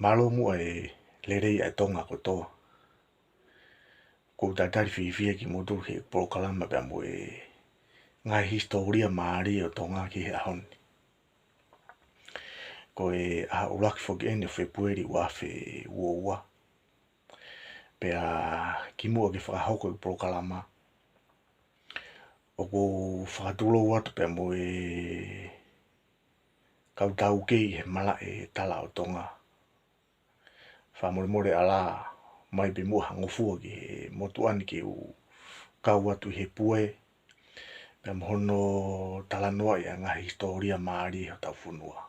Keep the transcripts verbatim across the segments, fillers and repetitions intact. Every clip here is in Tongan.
Mālō muʻa e lelei ʻa e Tonga kotoa. ʻOku ou talitali fiefia kimoutolu he polokalama pea mo e ngaahi hisitōlia mālie ʻo Tonga ki he ʻaho ni. Ko e ʻaho ʻuluaki foki eni ʻo Fēpueli ua afe ua ua. Pea kimuʻa ke fakahoko e polokalama, ʻoku ou fakatulou atu pea mo e kau taukei he malaʻe tala ʻo Tonga. Fakamolemole ʻalā, mai pē muʻa ha ngofua ki he motuʻa ni ke u kau atu ʻi he pue, pea mo hono talanoaʻi ʻa e ngaahi hisitōlia mālie hotau fonua.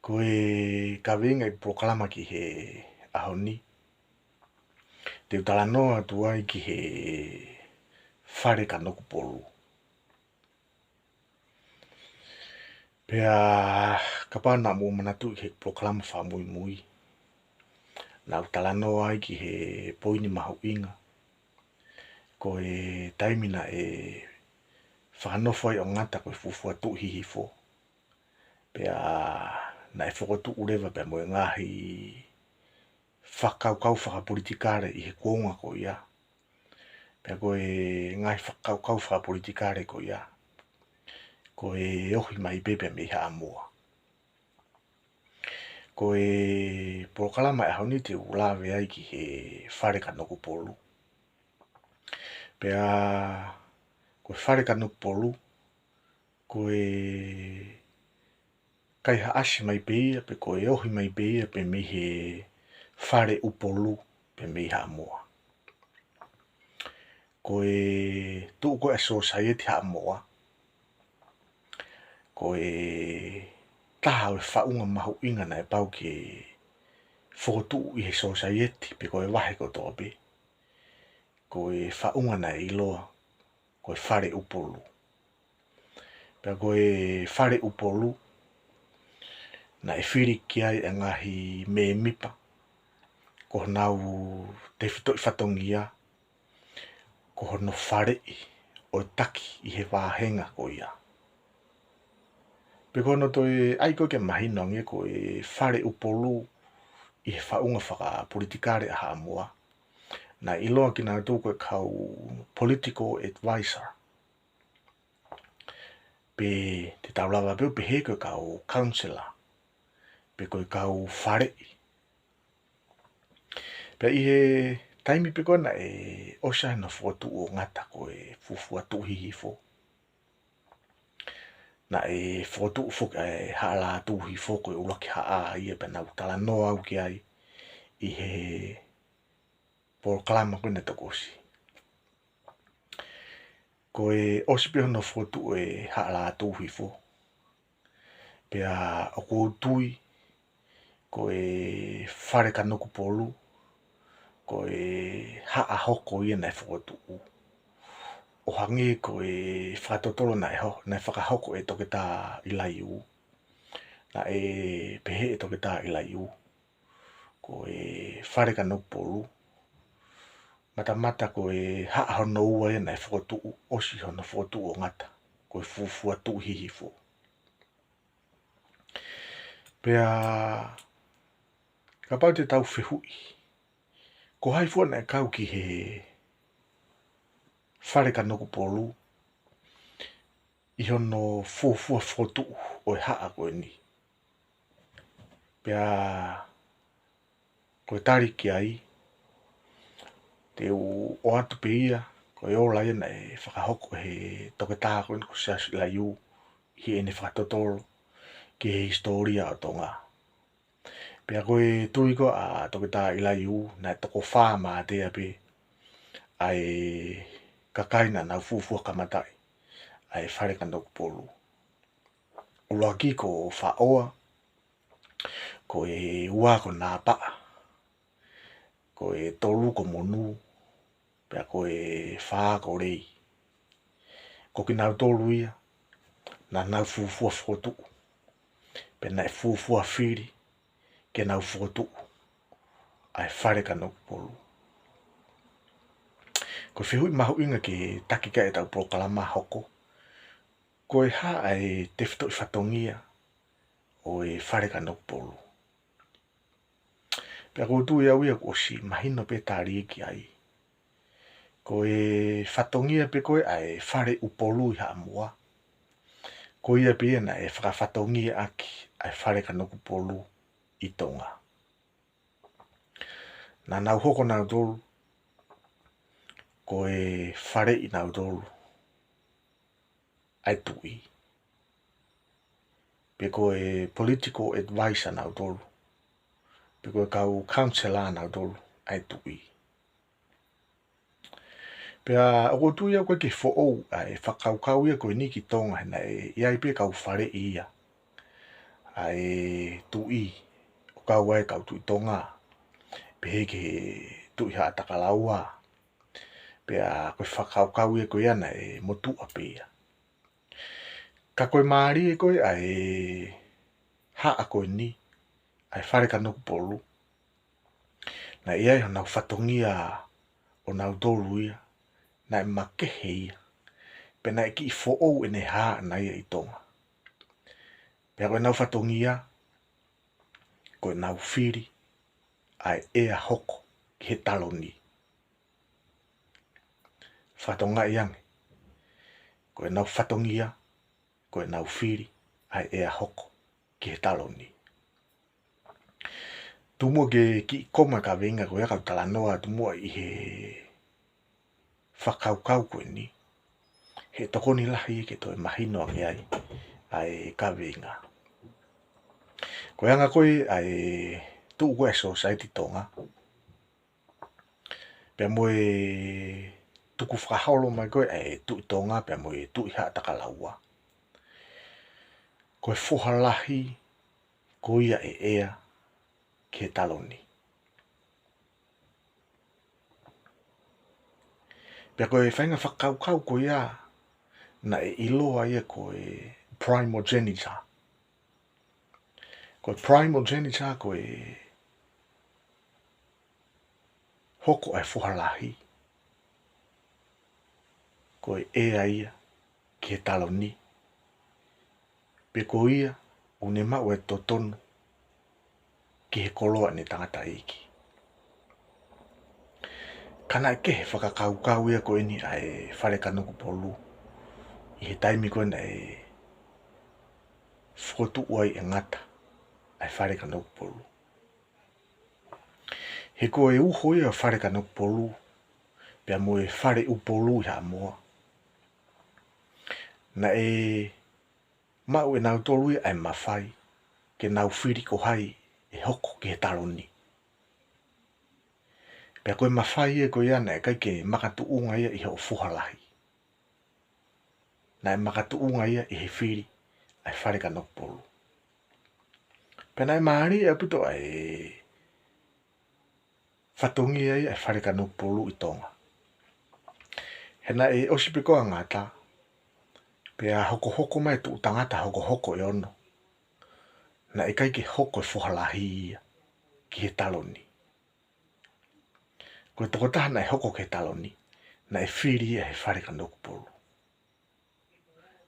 Ko e kaveinga e polokalama ki he ʻaho ni, te u talanoa atu ai ki he Fale Kanokupolu. Pea kapau naʻa mou manatuʻi he polokalama fakamuimui, naʻa ku talanoa ai ki he poini mahuʻinga. Ko e taimi naʻe fakanofo ai ʻo Ngata ko e fuofua Tuʻi Hihifo. Pea naʻe fokotuʻu leva pea mo e ngaahi fakakaukau fakapolitikale ʻi he kuonga ko ia. Pea ko e ngaahi fakakaukau fakapolitikale ko ia, ko e ohi mai pē pea mei Haʻamoa. Ko e polokalama ʻaho ni te u lave ai ki he Fale Kanokupolu. Pea ko e Fale Kanokupolu, ko e kaihaʻasi mai pē ia, pe ko e ohi mai pē ia, pea mei he Fale Upolu, pea mei Haʻamoa. Ko e tuʻu ko ē ʻa e sōsaieti Haʻamoa, ko e taha ʻo e faʻunga mahuʻinga naʻe pau ke fokotuʻu ʻi he sōsaieti, pe ko e vahe kotoa pē. Ko e faʻunga naʻe ʻiloa ko e Fale Upolu. Pea ko e Fale Upolu, naʻe fili ki ai e ngaahi mēmipa, ko honau tefitoʻi fatongia, ko hono faleʻi ʻo e taki ʻi he vāhenga ko ia. Pea ko hono toe ʻai ko ē ke mahino ange ko e Fale Upolu ʻi he faʻunga fakapolitikale ʻa Haʻamoa, naʻe ʻiloa kinautolu ko e kau political advisor. Pe te tau lava pē ʻo pehē ko e kau counselor, pe ko e kau faleʻi. Pea ʻi he taimi pē ko ē naʻe ʻosi ai hono fokotuʻu ʻo Ngata ko e fuofua Tuʻi Hihifo, naʻe fokotuʻu foki ʻa e Haʻa Lātūhifo, ko e ʻuluaki haʻa ia pea naʻa ku talanoa au ki ai ʻi he polokalama ko ē naʻe toki ʻosi. Ko e ʻosi pē hono fokotuʻu e Haʻa Lātūhifo, pea ʻoku ou tui ko e Fale Kanokupolu, ko e haʻa hoko ia naʻe fokotuʻu. ʻO hangē ko e fakatotolo naʻe ho-, naʻe fakahoko ʻe Toketā ʻIlaiū. Naʻe pehē ʻe Toketā ʻIlaiū, ko e Fale Kanokupolu, matamata ko e haʻa hono ua ia naʻe fokotuʻu, ʻosi hono fokotuʻu ʻo Ngata, ko e fuofua Tuʻi Hihifo. Pea kapau te tau fehuʻi, ko hai fua naʻe kau ki he Fale Kanokupolu ʻi hono fuofua fokotuʻu ʻo e haʻa ko eni? Pea ko e tali ki ai, te u ʻoatu pē ia, ko e ola ia naʻe fakahoko he toketā ko eni ko Siaosi ʻIlaiū, ʻi heʻene fakatotolo ki he hisitōlia ʻo Tonga. Pea ko e tui ko ē ʻa Toketā ʻIlaiū, naʻe toko fā mātea pē ʻa e kakai naʻa nau fuofua kamataʻi ʻa e Fale Kanokupolu. ʻUluaki ko Faʻoa, ko e ua ko Nāpaʻa, ko e tolu ko Monū, pea ko e fā ko Lei. Ko kinautolu ia naʻa nau fuofua fokotuʻu, pea naʻe fuofua fili ke nau fokotuʻu ʻa e Fale Kanokupolu. Ko e fehuʻi mahuʻinga ke taki ki ai ʻetau polokalama hoko, ko e hā ʻa e tefitoʻi fatongia ʻo e Fale Kanokupolu? Pea ʻoku ou tui au ia kuo ʻosi mahino pē tali ki ai. Ko e fatongia pē ko ē ʻa e Fale ʻUpolu ʻi Haʻamoa, ko ia pē ia naʻe fakafatongia ʻaki ʻa e Fale Kanokupolu ʻi Tonga. Naʻa nau hoko nautolu ko e faleʻi nautolu ʻa e tuʻi, pe ko e political advisor nautolu, pe ko e kau counselor nautolu ʻa e tuʻi. Pea ʻoku ou tui au ʻoku ʻikai ke foʻou ʻa e fakakaukau ia ko eni ki Tonga, he naʻe ʻi ai pē kau faleʻi ia ʻa e tuʻi, ʻo kau ai e kau Tuʻi Tonga, pehē ki he Tuʻi Haʻatakalaua. Pea ko e fakakaukau ia ko ia naʻe motuʻa pē ia. Ka ko e mālie ko ē ʻa e haʻa ko eni, ʻa e Fale Kanokupolu, naʻe ʻi ai honau fatongia ʻo nautolu ia naʻe makehe ia, pea naʻe kiʻi foʻou ʻene hā ʻana ia ʻi Tonga. Pea ko ʻenau fatongia, ko ʻenau fili ʻa e ʻea hoko ki he taloni. Fakatokangaʻi ange, ko ʻenau fatongia, ko ʻenau fili ʻa e ʻea hoko ki he taloni. Tomuʻa ke kiʻi koma e kaveinga ko ia, kau talanoa tomuʻa ʻi he fakakaukau ko eni, he tokoni lahi ke toe mahino ange ai ʻa e kaveinga. Ko e anga ko ē ʻa e tuʻu ko ē ʻa e Society Tonga, pea mo e tukufakaholo mai ko ē ʻa e Tuʻi Tonga pea mo e Tuʻi Haʻatakalaua, ko e foha lahi ko ia ʻe ʻea ki he taloni. Pea ko e faʻahinga fakakaukau ko ia naʻe ʻiloa ia ko e primogeniture. Ko e primogeniture ko e hoko ʻa e foha lahi, ko e ʻea ia ki he taloni, pe ko ia ʻoku ne maʻu e totonu ki he koloa ʻene tangataʻeiki. Ka naʻe kehe fakakaukau ia ko eni ʻa e Fale Kanokupolu ʻi he taimi ko ē naʻe fokotuʻu ai ʻe Ngata ʻa e Fale Kanokupolu. He ko e uho ia ʻo e Fale Kanokupolu pea mo e Fale ʻUpolu ʻi Haʻamoa, naʻe maʻu ʻe nautolu ia ʻa e mafai ke nau fili ko hai ʻe hoko ki he taloni. Pea ko e mafai ia ko ia naʻe ʻikai ke makatuʻunga ia ʻi hoʻo foha lahi. Naʻe makatuʻunga ia ʻi he fili ʻa e Fale Kanokupolu. Pea naʻe mālie ʻaupito ʻa e fatongia ia ʻa e Fale Kanokupolu ʻi Tonga, he naʻe ʻosi pē ko ē ʻa Ngata, pea hokohoko mai e tuʻu tangata hokohoko ʻe ono, naʻe ʻikai ke hoko e foha lahi ia ki he taloni. Ko e tokotaha naʻe hoko ki he taloni, naʻe fili ia ʻe he Fale Kanokupolu.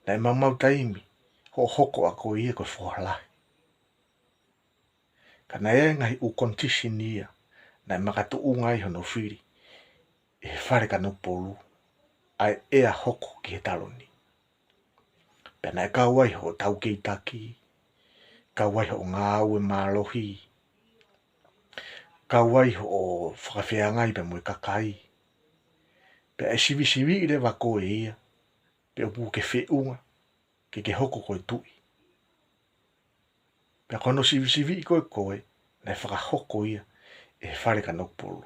Naʻe maumau taimi hoʻo hoko ʻa koe ia ko e foha lahi. Ka naʻe ʻi ai e ngaahi ʻū condition ia naʻe makatuʻunga ai hono fili ʻe he Fale Kanokupolu ʻa e ʻea hoko ki he taloni. Pea naʻe kau ai hoʻo taukeitaki, kau ai hoʻo ngāue mālohi, kau ai hoʻo fakafeangai pea mo e kakai. Pea ʻe sivisiviʻi leva koe ia pe ʻoku ke feʻunga ke ke hoko ko e tuʻi. Pea ko hono sivisiviʻi ko ē koe, naʻe fakahoko ia ʻe he Fale Kanokupolu.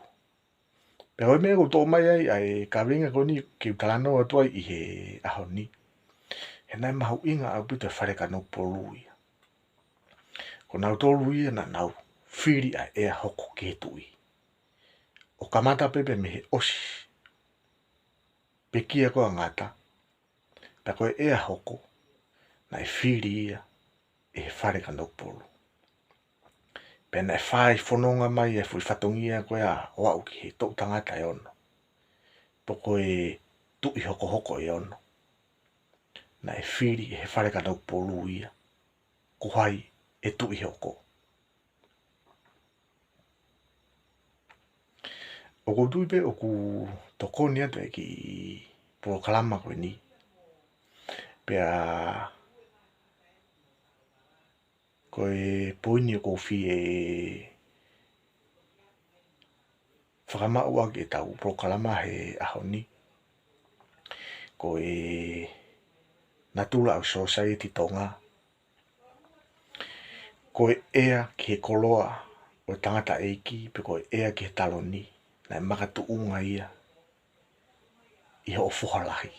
Pea ko e meʻa ʻoku toʻo mai ai ʻa e kaveinga ko eni ke u talanoa atu ai ʻi he ʻaho ni, he naʻe mahuʻinga ʻaupito e Fale Kanokupolu ia. Ko nautolu ia naʻa nau fili ʻa e ʻea hoko ki he tuʻi, ʻo kamata pē pea mei he ʻosi pekia ko ē ʻa Ngata, pea ko e ʻea hoko, naʻe fili ia ʻe he Fale Kanokupolu. Pea naʻe fai fononga mai e foʻi fatongia ko ia ʻo aʻu ki he toʻu tangata ʻe ono, pe ko e tuʻi hokohoko ʻe ono, naʻe fili ʻe he Fale Kanokupolu ia ko hai ʻe tuʻi hoko. ʻOku ou tui pē ʻoku tokoni atu e kiʻi polokalama ko eni. Pea ko e poini ʻoku ou fie fakamaʻu ʻaki ʻetau polokalama he ʻaho ni, ko e natula ʻo e sōsaieti Tonga, ko e ʻea ki he koloa ʻo e tangataʻeiki, pe ko e ʻea ki he taloni, naʻe makatuʻunga ia ʻi hoʻo foha lahi.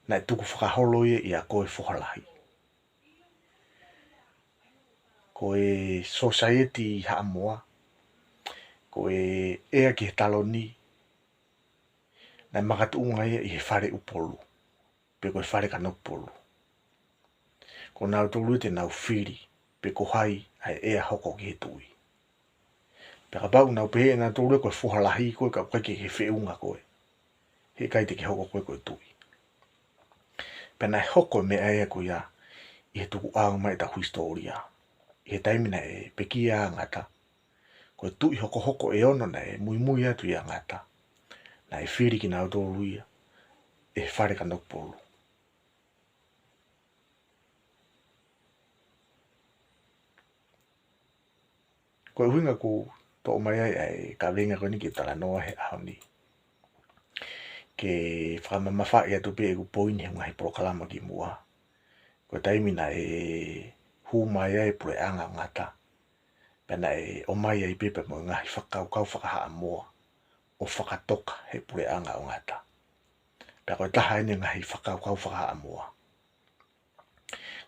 Naʻe tukufakaholo ia ʻia koe foha lahi. Ko e sōsaieti Haʻamoa, ko e ʻea ki he taloni, naʻe makatuʻunga ia ʻi he fale ʻupolu, pe ko e fale kanokupolu. Ko nautolu ia te nau fili pe ko hai ʻa e ʻea hoko ki he tuʻi. Pea kapau naʻa nau pehē ʻe nautolu ia ko e foha lahi koe ka ʻoku ʻikai ke ke feʻunga koe, he ʻikai te ke hoko koe ko e tuʻi. Pea naʻe hoko e meʻa ia ko ia ʻi he tukuʻau mai ʻetau hisitōlia, ʻi he taimi naʻe pekia ai ʻa Ngata, ko e tuʻi hokohoko ʻe ono naʻe muimui atu ʻia Ngata, naʻe fili kinautolu ia ʻe he fale kanokupolu. Ko e ʻuhinga ʻoku ou toʻo mai ai ʻa e kaveinga ko eni ke talanoa he ʻaho ni, ke fakamamafaʻi atu pē ʻeku poini he ngaahi polokalama kimuʻa. Ko e taimi naʻe hū mai ai e puleʻanga ʻo Ngata, pea naʻe ʻomai ai pē pea mo e ngaahi fakakaukau faka-Haʻamoa ʻo fakatoka he puleʻanga ʻo Ngata. Pea ko e taha eni e ngaahi fakakaukau faka-Haʻamoa,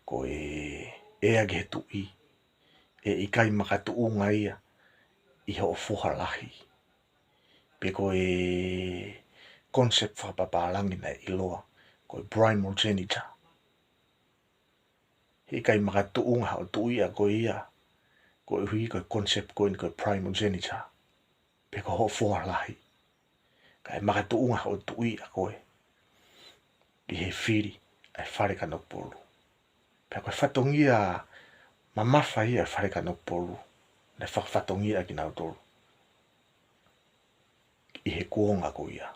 ko e ʻea ki he tuʻi, ʻe ʻikai makatuʻunga ia ʻi hoʻo foha lahi, pe ko e concept fakapapālangi naʻe ʻiloa ko e primogeniture. He ʻikai makatuʻunga hoʻo tuʻi ʻa koe ia, koeʻuhi ko e concept ko eni ko e primogeniture, pe ko hoʻo foha lahi. Kae makatuʻunga hoʻo tuʻi ʻa koe ʻi he fili ʻa e fale kanokupolu. Pea ko e fatongia mamafa ia ʻa e fale kanokupolu naʻe fakafatongia ʻaki kinautolu ʻi he kuonga ko ia.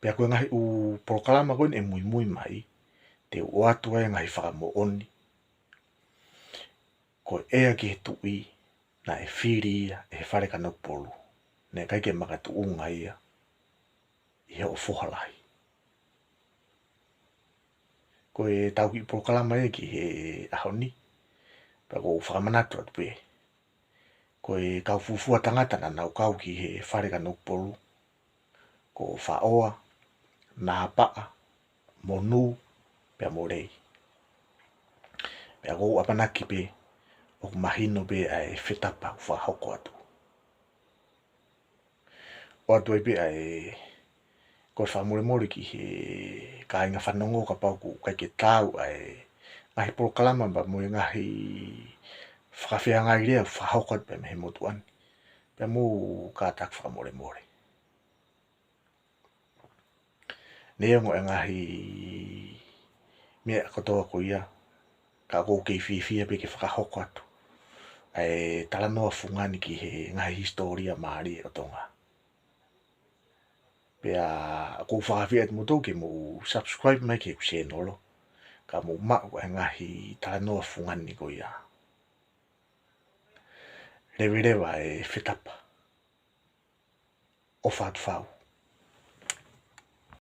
Pea ko e ngaahi ʻū polokalama ko eni ʻe muimui mai, te u ʻoatu ai e ngaahi fakamoʻoni. Ko e ʻea ki he tuʻi, naʻe fili ia ʻe he fale kanokupolu, naʻe ʻikai ke makatuʻunga ia ʻi hoʻo foha lahi. Ko ʻetau kiʻi polokalama ia ki he ʻaho ni, pea ʻoku ou fakamanatu atu pē, ko e kau fuofua tangata naʻa nau kau ki he fale kanokupolu, ko Faʻoa, Napaʻa, Monū, pea mo Lei. Pea ʻoku ou ʻamanaki pē ʻoku mahino pē ʻa e fetapa ʻoku fakahoko atu. ʻOatu ai pē ʻa e kole fakamolemole ki he kāinga fanongo kapau ʻoku ʻikai ke taau ʻa e ngaahi polokalama pea mo e ngaahi fakafeangai lea ʻoku fakahoko atu pē mei he motuʻa ni. Pea mou kātaki fakamolemole. Neongo e ngaahi meʻa kotoa ko ia, ka ʻoku ou kei fiefia pē ke fakahoko atu ʻa e talanoa fungani ki he ngaahi hisitōlia mālie ʻo Tonga. Pea ʻoku ou fakaafeʻi atu kimoutolu ke mou subscribe mai ki heʻeku sēnolo, ka mou maʻu ʻa e ngaahi talanoa fungani ko ia. Leveleva e fetapa. ʻOfa atu fau.